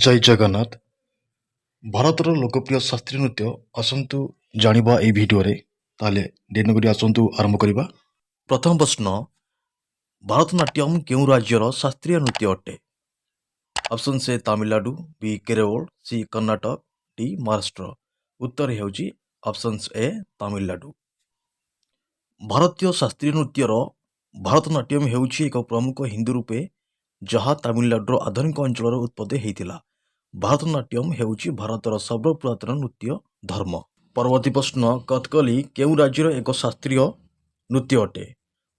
ଜୟ ଜଗନ୍ନାଥ। ଭାରତର ଲୋକପ୍ରିୟ ଶାସ୍ତ୍ରୀୟ ନୃତ୍ୟ ଆସନ୍ତୁ ଜାଣିବା ଏଇ ଭିଡ଼ିଓରେ। ତାହେଲେ ଡେରି ନକରି ଆସନ୍ତୁ ଆରମ୍ଭ କରିବା। ପ୍ରଥମ ପ୍ରଶ୍ନ, ଭାରତନାଟ୍ୟମ କେଉଁ ରାଜ୍ୟର ଶାସ୍ତ୍ରୀୟ ନୃତ୍ୟ ଅଟେ? Option A Tamil Nadu, B Kerala, C Karnataka, D Maharashtra. ଉତ୍ତର ହେଉଛି ଅପସନ୍ସ ଏ ତାମିଲନାଡ଼ୁ। ଭାରତୀୟ ଶାସ୍ତ୍ରୀୟ ନୃତ୍ୟର ଭାରତନାଟ୍ୟମ ହେଉଛି ଏକ ପ୍ରମୁଖ ହିନ୍ଦୁ ରୂପେ, ଯାହା ତାମିଲନାଡ଼ୁର ଆଧୁନିକ ଅଞ୍ଚଳର ଉତ୍ପତ୍ତି ହେଇଥିଲା। ଭାରତନାଟ୍ୟମ ହେଉଛି ଭାରତର ସର୍ବପୁରାତନ ନୃତ୍ୟ ଧର୍ମ। ପରବର୍ତ୍ତୀ ପ୍ରଶ୍ନ, କଥକଲି କେଉଁ ରାଜ୍ୟର ଏକ ଶାସ୍ତ୍ରୀୟ ନୃତ୍ୟ ଅଟେ?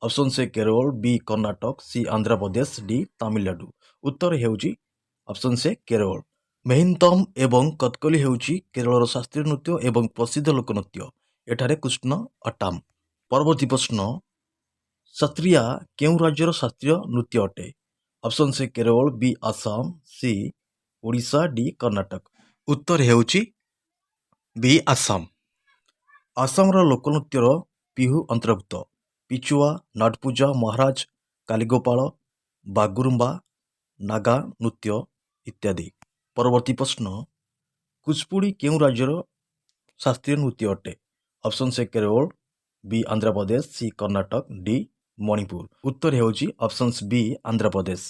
Option A Kerala, B Karnataka, C Andhra Pradesh, D Tamil Nadu. ଉତ୍ତର ହେଉଛି ଅପସନ୍ ଏ କେରଳ। ମୋହିନୀଆତ୍ତମ ଏବଂ କଥକଲି ହେଉଛି କେରଳର ଶାସ୍ତ୍ରୀୟ ନୃତ୍ୟ ଏବଂ ପ୍ରସିଦ୍ଧ ଲୋକନୃତ୍ୟ। ଏଠାରେ କୃଷ୍ଣ ଅଟ୍ଟାମ। ପରବର୍ତ୍ତୀ ପ୍ରଶ୍ନ, ସତ୍ରିୟା କେଉଁ ରାଜ୍ୟର ଶାସ୍ତ୍ରୀୟ ନୃତ୍ୟ ଅଟେ? Option A Kerala, B Assam, C Odisha, D Karnataka. ଉତ୍ତର ହେଉଛି ବି ଆସାମ। ଆସାମର ଲୋକନୃତ୍ୟର ବିହୁ ଅନ୍ତର୍ଭୁକ୍ତ। ପିଚୁଆ, ନାଟପୂଜା, ମହାରାଜ କାଲିଗୋପାଳ, ବାଗୁରୁମ୍ବା, ନାଗା ନୃତ୍ୟ ଇତ୍ୟାଦି। ପରବର୍ତ୍ତୀ ପ୍ରଶ୍ନ, କୁଚିପୁଡ଼ି କେଉଁ ରାଜ୍ୟର ଶାସ୍ତ୍ରୀୟ ନୃତ୍ୟ ଅଟେ? Option A Kerala, B Andhra Pradesh, C Karnataka, D Manipur. ଉତ୍ତର ହେଉଛି ଅପସନ୍ସ ବି ଆନ୍ଧ୍ରପ୍ରଦେଶ।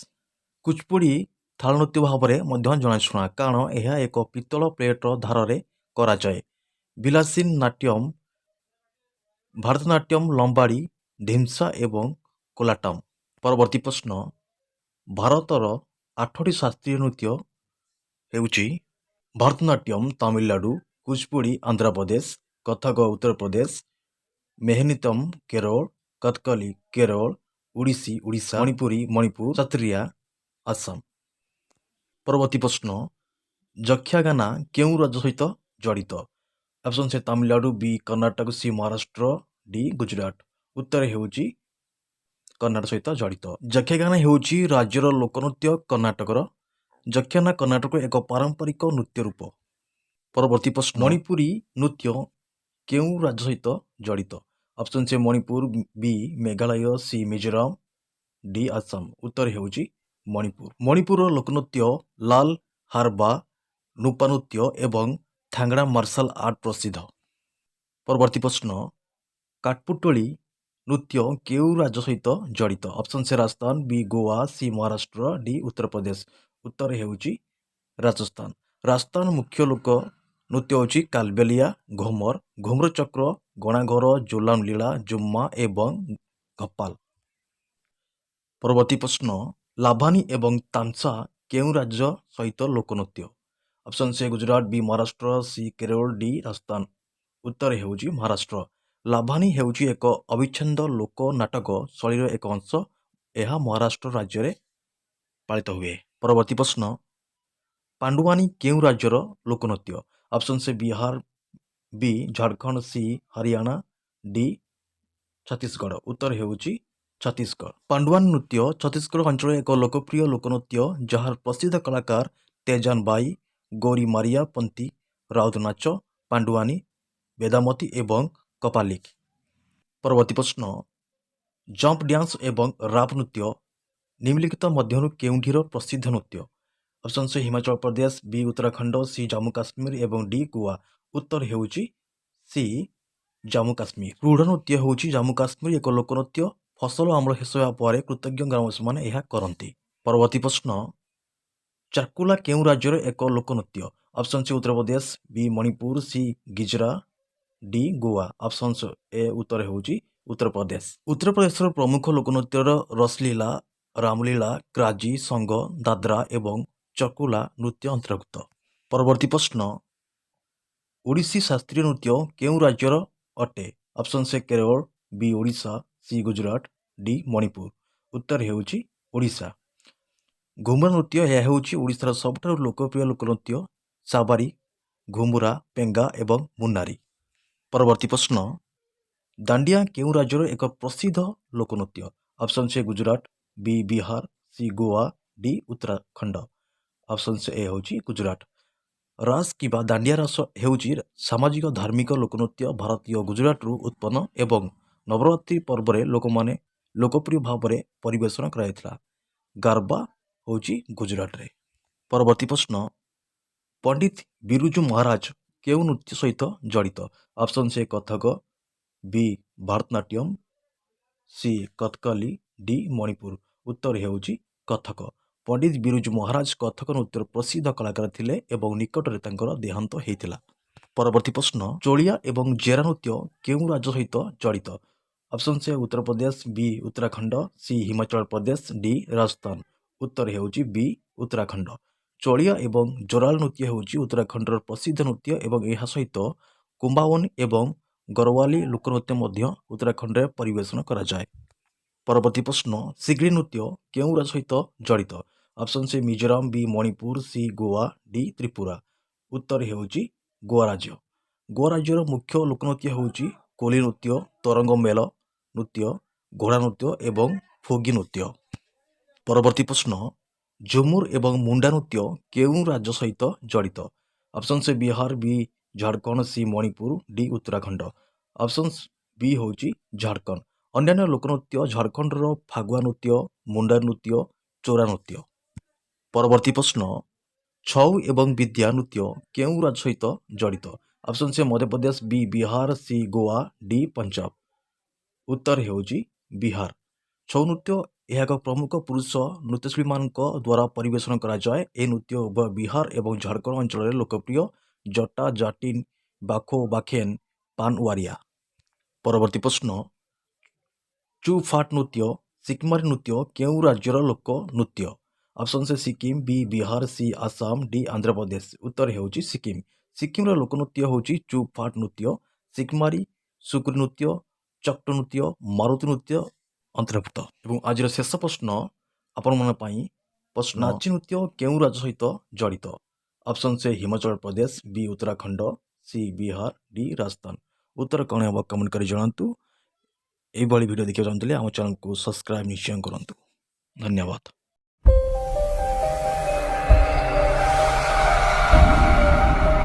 କୁଚିପୁଡ଼ି ଥାଳ ନୃତ୍ୟ ଭାବରେ ମଧ୍ୟ ଜଣାଶୁଣା, କାରଣ ଏହା ଏକ ପିତ୍ତଳ ପ୍ଲେଟ୍ର ଧାରରେ କରାଯାଏ। ବିଲାସିନ ନାଟ୍ୟମ, ଭାରତନାଟ୍ୟମ, ଲମ୍ବାଡ଼ି, ଢିମ୍ସା ଏବଂ କୋଲାଟମ୍। ପରବର୍ତ୍ତୀ ପ୍ରଶ୍ନ, ଭାରତର ଆଠଟି ଶାସ୍ତ୍ରୀୟ ନୃତ୍ୟ ହେଉଛି ଭାରତନାଟ୍ୟମ ତାମିଲନାଡ଼ୁ, କୁଚିପୁଡ଼ି ଆନ୍ଧ୍ରପ୍ରଦେଶ, କଥକ ଉତ୍ତରପ୍ରଦେଶ, ମୋହିନୀଆତ୍ତମ କେରଳ, କଥକଲି କେରଳ, ଓଡ଼ିଶୀ ଓଡ଼ିଶା, ମଣିପୁରୀ ମଣିପୁର, ସତ୍ରିୟା ଆସାମ। ପରବର୍ତ୍ତୀ ପ୍ରଶ୍ନ, ଯକ୍ଷଗାନା କେଉଁ ରାଜ୍ୟ ସହିତ ଜଡ଼ିତ? Option A Tamil Nadu, B Karnataka, C Maharashtra, D Gujarat. ଉତ୍ତର ହେଉଛି କର୍ଣ୍ଣାଟକ ସହିତ ଜଡ଼ିତ। ଯକ୍ଷଗାନା ହେଉଛି ରାଜ୍ୟର ଲୋକନୃତ୍ୟ କର୍ଣ୍ଣାଟକର। ଯକ୍ଷଗାନା କର୍ଣ୍ଣାଟକର ଏକ ପାରମ୍ପରିକ ନୃତ୍ୟ ରୂପ। ପରବର୍ତ୍ତୀ ପ୍ରଶ୍ନ, ମଣିପୁରୀ ନୃତ୍ୟ କେଉଁ ରାଜ୍ୟ ସହିତ ଜଡ଼ିତ? Option A Manipur, B Meghalaya, C Mizoram, D Assam. ଉତ୍ତର ହେଉଛି ମଣିପୁର। ମଣିପୁରର ଲୋକନୃତ୍ୟ ଲାଲ ହାରବା, ନୁପା ନୃତ୍ୟ ଏବଂ ଥାଙ୍ଗଡ଼ା ମାର୍ଶାଲ ଆର୍ଟ ପ୍ରସିଦ୍ଧ। ପରବର୍ତ୍ତୀ ପ୍ରଶ୍ନ, କାଠପୁତଳି ନୃତ୍ୟ କେଉଁ ରାଜ୍ୟ ସହିତ ଜଡ଼ିତ? Option A Rajasthan, B Goa, C Maharashtra, D Uttar Pradesh. ଉତ୍ତର ହେଉଛି ରାଜସ୍ଥାନ। ରାଜସ୍ଥାନ ମୁଖ୍ୟ ଲୋକ ନୃତ୍ୟ ହେଉଛି କାଲବେଲିଆ, ଘୁମର, ଘୁମର ଚକ୍ର, ଗଣାଘର, ଜୁଲାମ ଲୀଳା, ଜୁମ୍ମା ଏବଂ ଗପାଲ। ପରବର୍ତ୍ତୀ ପ୍ରଶ୍ନ, ଲାଭାନି ଏବଂ ତାମସା କେଉଁ ରାଜ୍ୟ ସହିତ ଲୋକନୃତ୍ୟ? Option A Gujarat, B Maharashtra, C Kerala, D Rajasthan. ଉତ୍ତର ହେଉଛି ମହାରାଷ୍ଟ୍ର। ଲାଭାନି ହେଉଛି ଏକ ଅବିଚ୍ଛେଦ୍ୟ ଲୋକ ନାଟକ ଶୈଳୀର ଏକ ଅଂଶ। ଏହା ମହାରାଷ୍ଟ୍ର ରାଜ୍ୟରେ ପାଳିତ ହୁଏ। ପରବର୍ତ୍ତୀ ପ୍ରଶ୍ନ, ପାଣ୍ଡୁଆନି କେଉଁ ରାଜ୍ୟର ଲୋକନୃତ୍ୟ? Option A Bihar, B Jharkhand, C Haryana, D Chhattisgarh. ଉତ୍ତର ହେଉଛି ଛତିଶଗଡ଼। ପାଣ୍ଡୁଆନି ନୃତ୍ୟ ଛତିଶଗଡ଼ ଅଞ୍ଚଳର ଏକ ଲୋକପ୍ରିୟ ଲୋକନୃତ୍ୟ, ଯାହାର ପ୍ରସିଦ୍ଧ କଳାକାର ତେଜାନ ବାଇ, ଗୌରୀ ମାରିଆ ପନ୍ତି, ରାଉତ ନାଚ, ପାଣ୍ଡୁଆନି, ବେଦାମତୀ ଏବଂ କପାଲିକ। ପରବର୍ତ୍ତୀ ପ୍ରଶ୍ନ, ଜମ୍ପ ଡ୍ୟାନ୍ସ ଏବଂ ରାପ୍ ନୃତ୍ୟ ନିମ୍ନଲିଖିତ ମଧ୍ୟରୁ କେଉଁଠିର ପ୍ରସିଦ୍ଧ ନୃତ୍ୟ? Option A Himachal Pradesh, B Uttarakhand, C Jammu Kashmir ଏବଂ ଡି ଗୋଆ। ଉତ୍ତର ହେଉଛି ସି ଜାମ୍ମୁ କାଶ୍ମୀର। ରୁଢ଼ ନୃତ୍ୟ ହେଉଛି ଜାମ୍ମୁ କାଶ୍ମୀର ଏକ ଲୋକନୃତ୍ୟ। ଫସଲ ଅମଳ ଶେଷ ହେବା ପରେ କୃତଜ୍ଞ ଗ୍ରାମବାସୀମାନେ ଏହା କରନ୍ତି। ପରବର୍ତ୍ତୀ ପ୍ରଶ୍ନ, ଚାର୍କୁଲା କେଉଁ ରାଜ୍ୟର ଏକ ଲୋକନୃତ୍ୟ? Option A Uttar Pradesh, B Manipur, C Gujarat, D Goa. Option A ଉତ୍ତର ହେଉଛି ଉତ୍ତରପ୍ରଦେଶ। ଉତ୍ତରପ୍ରଦେଶର ପ୍ରମୁଖ ଲୋକନୃତ୍ୟର ରସଲୀଲା, ରାମଲୀଳା, କ୍ରାଜି, ସଙ୍ଗ, ଦାଦ୍ରା ଏବଂ ଚକୁଲା ନୃତ୍ୟ ଅନ୍ତର୍ଭୁକ୍ତ। ପରବର୍ତ୍ତୀ ପ୍ରଶ୍ନ, ଓଡ଼ିଶୀ ଶାସ୍ତ୍ରୀୟ ନୃତ୍ୟ କେଉଁ ରାଜ୍ୟର ଅଟେ? Option A Kerala, B Odisha, C Gujarat, D Manipur. ଉତ୍ତର ହେଉଛି ଓଡ଼ିଶା। ଘୁମୁରା ନୃତ୍ୟ, ଏହା ହେଉଛି ଓଡ଼ିଶାର ସବୁଠାରୁ ଲୋକପ୍ରିୟ ଲୋକନୃତ୍ୟ। ସାବାରୀ, ଘୁମୁରା, ପେଙ୍ଗା ଏବଂ ମୁନ୍ନାରୀ। ପରବର୍ତ୍ତୀ ପ୍ରଶ୍ନ, ଦାଣ୍ଡିଆ କେଉଁ ରାଜ୍ୟର ଏକ ପ୍ରସିଦ୍ଧ ଲୋକନୃତ୍ୟ? Option A Gujarat, B Bihar, C Goa, D Uttarakhand. Option A ହେଉଛି ଗୁଜୁରାଟ। ରାସ କିମ୍ବା ଦାଣ୍ଡିଆ ରାସ ହେଉଛି ସାମାଜିକ ଧାର୍ମିକ ଲୋକନୃତ୍ୟ, ଭାରତୀୟ ଗୁଜୁରାଟରୁ ଉତ୍ପନ୍ନ ଏବଂ ନବରାତ୍ରି ପର୍ବରେ ଲୋକମାନେ ଲୋକପ୍ରିୟ ଭାବରେ ପରିବେଷଣ କରାଯାଇଥିଲା। ଗାର୍ବା ହେଉଛି ଗୁଜୁରାଟରେ। ପରବର୍ତ୍ତୀ ପ୍ରଶ୍ନ, ପଣ୍ଡିତ ବିରୁଜୁ ମହାରାଜ କେଉଁ ନୃତ୍ୟ ସହିତ ଜଡ଼ିତ? Option A Kathak, B Bharatanatyam, C Kathakali, D Manipur. ଉତ୍ତର ହେଉଛି କଥକ। ପଣ୍ଡିତ ବିରୁଜୁ ମହାରାଜ କଥକ ନୃତ୍ୟର ପ୍ରସିଦ୍ଧ କଳାକାର ଥିଲେ ଏବଂ ନିକଟରେ ତାଙ୍କର ଦେହାନ୍ତ ହେଇଥିଲା। ପରବର୍ତ୍ତୀ ପ୍ରଶ୍ନ, ଚୋଳିଆ ଏବଂ ଜେରା ନୃତ୍ୟ କେଉଁ ରାଜ୍ୟ ସହିତ ଜଡ଼ିତ? Option A Uttar Pradesh, B Uttarakhand, C Himachal Pradesh, D Rajasthan. ଉତ୍ତର ହେଉଛି ବି ଉତ୍ତରାଖଣ୍ଡ। ଚୋଳିଆ ଏବଂ ଜୋରାଲ ନୃତ୍ୟ ହେଉଛି ଉତ୍ତରାଖଣ୍ଡର ପ୍ରସିଦ୍ଧ ନୃତ୍ୟ ଏବଂ ଏହା ସହିତ କୁମାଓନି ଏବଂ ଗରୱାଲି ଲୋକନୃତ୍ୟ ମଧ୍ୟ ଉତ୍ତରାଖଣ୍ଡରେ ପରିବେଷଣ କରାଯାଏ। ପରବର୍ତ୍ତୀ ପ୍ରଶ୍ନ, ସିଗଡ଼ି ନୃତ୍ୟ କେଉଁ ରାଜ୍ୟ ସହିତ ଜଡ଼ିତ? ଅପସନ୍ ସି ମିଜୋରାମ, ବି ମଣିପୁର, ସି ଗୋଆ, ଡି ତ୍ରିପୁରା। ଉତ୍ତର ହେଉଛି ଗୋଆ ରାଜ୍ୟ। ଗୋଆ ରାଜ୍ୟର ମୁଖ୍ୟ ଲୋକନୃତ୍ୟ ହେଉଛି କୋଲି ନୃତ୍ୟ, ତରଙ୍ଗ ମେଲ ନୃତ୍ୟ, ଘୋଡ଼ା ନୃତ୍ୟ ଏବଂ ଫୁଗି ନୃତ୍ୟ। ପରବର୍ତ୍ତୀ ପ୍ରଶ୍ନ, ଝୁମୁର ଏବଂ ମୁଣ୍ଡା ନୃତ୍ୟ କେଉଁ ରାଜ୍ୟ ସହିତ ଜଡ଼ିତ? Option C Bihar, B Jharkhand, C Manipur, D Uttarakhand. Option B ହେଉଛି ଝାଡ଼ଖଣ୍ଡ। ଅନ୍ୟାନ୍ୟ ଲୋକନୃତ୍ୟ ଝାଡ଼ଖଣ୍ଡର ଫାଗୁଆ ନୃତ୍ୟ, ମୁଣ୍ଡା ନୃତ୍ୟ, ଚୋରା ନୃତ୍ୟ। ପରବର୍ତ୍ତୀ ପ୍ରଶ୍ନ, ଛଉ ଏବଂ ବିଦ୍ୟା ନୃତ୍ୟ କେଉଁ ରାଜ୍ୟ ସହିତ ଜଡ଼ିତ? ଅପସନ୍ ସି ମଧ୍ୟପ୍ରଦେଶ, ବି ବିହାର, ସି ଗୋଆ, ଡି ପଞ୍ଜାବ। ଉତ୍ତର ହେଉଛି ବିହାର। ଛଉ ନୃତ୍ୟ ଏହା ଏକ ପ୍ରମୁଖ ପୁରୁଷ ନୃତ୍ୟଶିଳ୍ପୀମାନଙ୍କ ଦ୍ୱାରା ପରିବେଷଣ କରାଯାଏ। ଏହି ନୃତ୍ୟ ଉଭୟ ବିହାର ଏବଂ ଝାଡ଼ଖଣ୍ଡ ଅଞ୍ଚଳରେ ଲୋକପ୍ରିୟ। ଜଟା ଜାଟିନ, ବାଖୋ ବାଖେନ, ପାନୱାରିଆ। ପରବର୍ତ୍ତୀ ପ୍ରଶ୍ନ, ଚୁ ଫାଟ ନୃତ୍ୟ, ସିକମାରୀ ନୃତ୍ୟ କେଉଁ ରାଜ୍ୟର ଲୋକ ନୃତ୍ୟ? ଅପସନ୍ ସି ସିକିମ, ବି ବିହାର, ସି ଆସାମ, ଡି ଆନ୍ଧ୍ରପ୍ରଦେଶ। ଉତ୍ତର ହେଉଛି ସିକିମ। ସିକିମର ଲୋକନୃତ୍ୟ ହେଉଛି ଚୁ ଫାଟ ନୃତ୍ୟ। ସିକମାରୀ, ସୁକୁରି ନୃତ୍ୟ, ଚକ୍ଟ ନୃତ୍ୟ, ମାରୁତି ନୃତ୍ୟ ଅନ୍ତର୍ଭୁକ୍ତ। ଏବଂ ଆଜିର ଶେଷ ପ୍ରଶ୍ନ ଆପଣମାନଙ୍କ ପାଇଁ ପ୍ରଶ୍ନ, ନାଚି ନୃତ୍ୟ କେଉଁ ରାଜ୍ୟ ସହିତ ଜଡ଼ିତ? ଅପସନ୍ ସି ହିମାଚଳ ପ୍ରଦେଶ, ବି ଉତ୍ତରାଖଣ୍ଡ, ସି ବିହାର, ଡି ରାଜସ୍ଥାନ। ଉତ୍ତର କ'ଣ ହେବ, କମେଣ୍ଟ କରି ଜଣାନ୍ତୁ। ଏଇଭଳି ଭିଡ଼ିଓ ଦେଖିବାକୁ ଚାହୁଁଥିଲେ ଆମ ଚ୍ୟାନେଲକୁ ସବସ୍କ୍ରାଇବ୍ ନିଶ୍ଚୟ କରନ୍ତୁ। ଧନ୍ୟବାଦ।